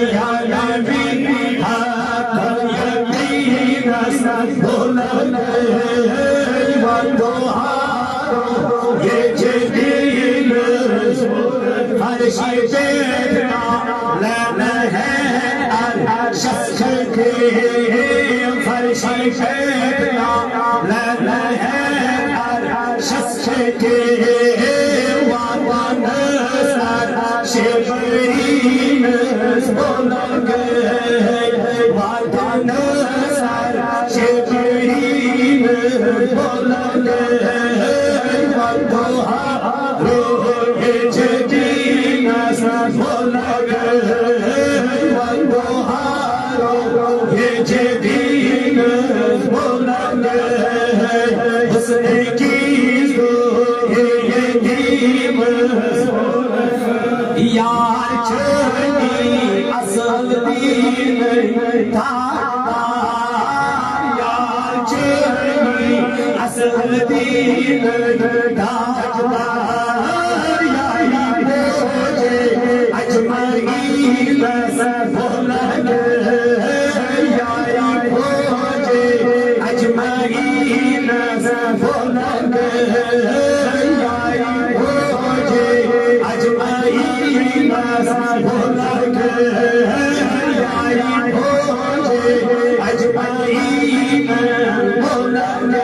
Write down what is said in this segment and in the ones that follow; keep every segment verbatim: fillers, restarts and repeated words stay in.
یا نبی، حق یقین است بلند والدهارو، یه جبین فرشی بیتنا لعنه عرش است که فرشی بیتنا لعنه عرش است که وطن است عرش برین است بلند. وطن است عرش برین است بلند. والدهارو، یه جبین است بلند. والدهارو، یه جبین است بلند. حسن کیست و یه یتیم است. یار چنین اصل دین تاجدار، یار چنین اصل دین تاجدار، یاری فوج اجمعین است بلند. یاری فوج اجمعین است بلند. یاری فوج اجمعین است بلند. یاری فوج اجمعین است بلند.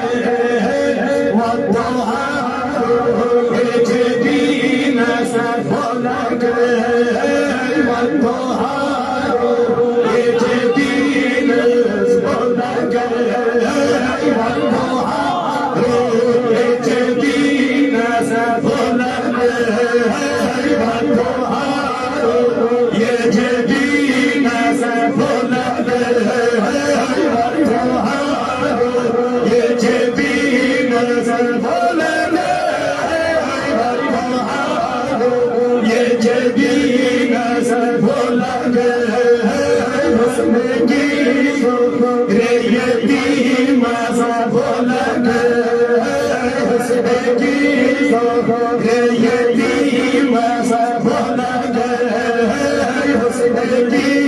والدهارو، یه جبین است بلند. والدهارو، یه جبین است بلند. والدهارو، یه جبین است بلند. والدهارو، یه جبین است بلند. والدهارو، یه جبین است بلند. یه جبین است بلند. حسن کیست و یه یتیم است بلند. حسن کیست و یه یتیم است بلند. حسن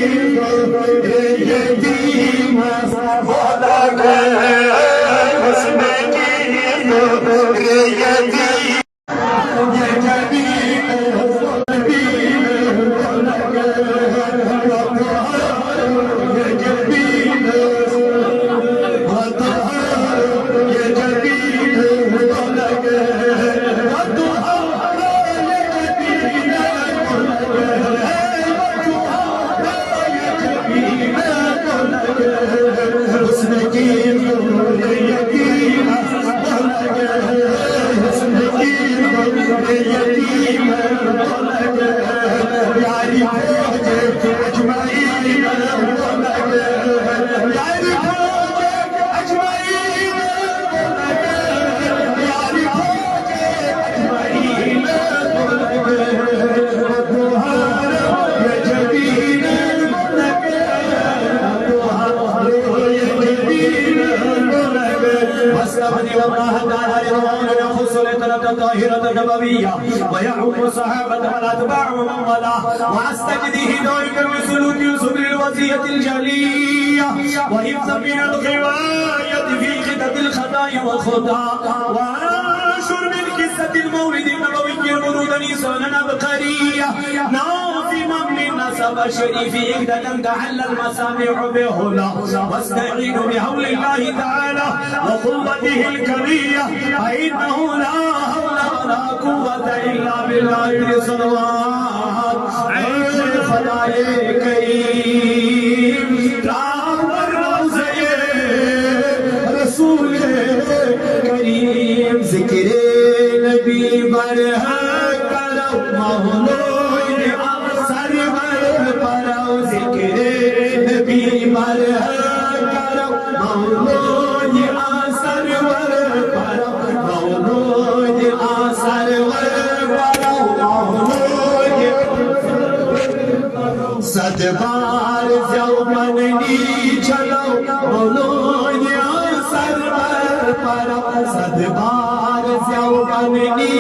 کیست و یه یتیم است بلند. حسن کیست و یه یتیم واستغني والله تعالى رضوان يخص العطرة الطاهرة النبوية ويعم الصحابة والأتباع ومن والاه، وأستجدي هداية بسلوك الصبر الوصية الجلية وحفظا من الغواية في خطط الخطايا والخطا، وأنشر من قصة المولد النبوي البرود نيسان عبقرية ناظما من نسب الشريف إحدة تحلى المسامع بهدى، واستعين بحول الله تعالى وقوته الكبيرة، فإنه لا حول ولا قوة إلا بالله. صلوات، اے خدائے کریم، راہ بر روضۂ رسول کریم، ذکر نبی بر کرو، مولود سرور پرو، ذکر نبی بر کرو، مولود سرور پرو، مولود سرور پرو، مولود صد بار زیو پننی چلو، مولود سرور پرو، صد بار زیو پننی